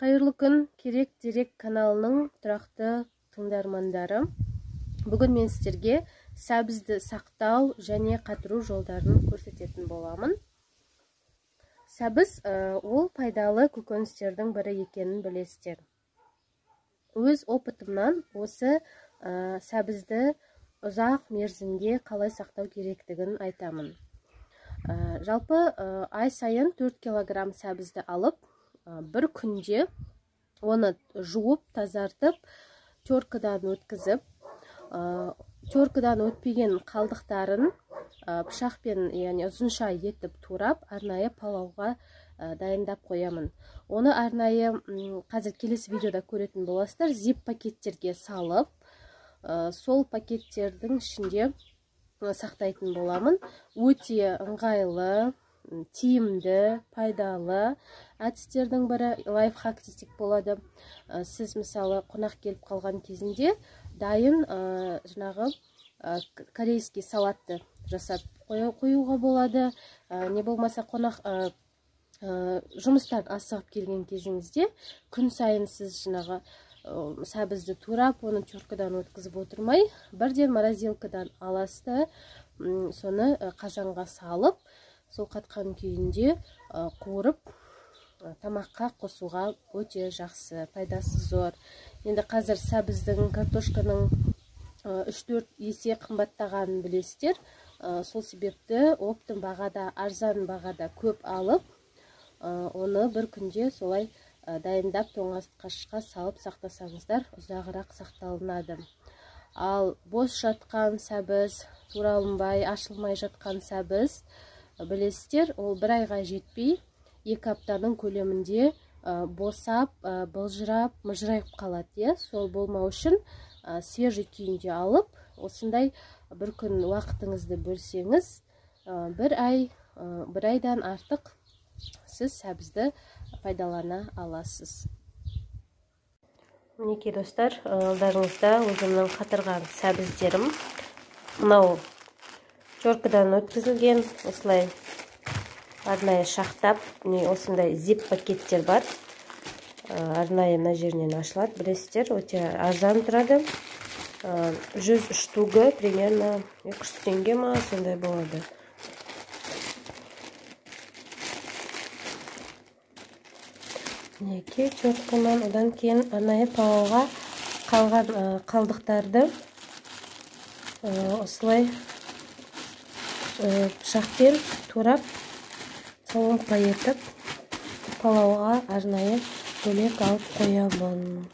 Қайырлы күн, Керек Дерек каналының тұрақты тыңдармандары. Бүгін мен сіздерге сәбізді сақтау және қатыру жолдарын көрсететін боламын. Сәбіз ол пайдалы көкөністердің бірі екенін білесіздер. Өз опытымнан осы сәбізді ұзақ мерзімге қалай сақтау керектігін айтамын. Жалпы ай сайын 4 килограмм сәбізді алып, бір күнде оны жуып, тазартып, теркадан өткізіп, теркадан өтпеген қалдықтарын пышақпен, яғни ұзынша етіп турап, арнайы палауға дайындап қоямын. Оны арнайы қазір келесі видеода көретін боласыздар, зип пакеттерге салып, сол пакеттердің ішінде сақтайтын боламын. Өте ыңғайлы, тиімді, пайдалы әдістердің бірі, лайфхак десек болады. Сіз мысалы қонақ келіп қалған кезінде дайын жаңағы корейский салатты жасап қоюға болады. Не болмаса қонақ жұмыстан асығып келген кезіңізде күн сайын сіз жаңағы сәбізді турап, оны теркадан өткізіп отырмай, бірден морозилкадан аласыз да, соны қазанға салып, сол қатқан күйінде қуырып, тамаққа қосуға өте жақсы, пайдасы зор. Енді қазір сәбіздің, картошканың 3-4 есе қымбаттағанын білесіздер. Сол себепті оптом бағада, арзан бағада көп алып, оны бір күнде солай дайындап тоңазытқышқа салып сақтасаңыздар, ұзағырақ сақталынады. Ал бос жатқан сәбіз, туралынбай, ашылмай жатқан сәбіз, білесіздер, ол бір айға жетпей, 2 аптаның көлемінде босап, былжырап, мыжырайып қалады. Иә? Сол болмау үшін свежий күйінде алып, осындай бір күн уақытыңызды бөлсеңіз, бір айдан артық сіз сәбізді пайдалана аласыз. Мінекей достар, алдарыңызда өзімнің қатырған сәбіздерім. Мынау теркадан өткізілген, осылай арнайы шақтап, міне осындай зип пакеттер бар. Арнайы мына жерінен ашылады, білесіздер, өте арзан тұрады. 100 штугі примерно 200 теңге ма, сондай болады. Мінекей теркамен, одан кейін арнайы палауға қалған қалдықтарды осылай пышақпен турап, соломка етіп палауға арнайы бөлек алып қоямын.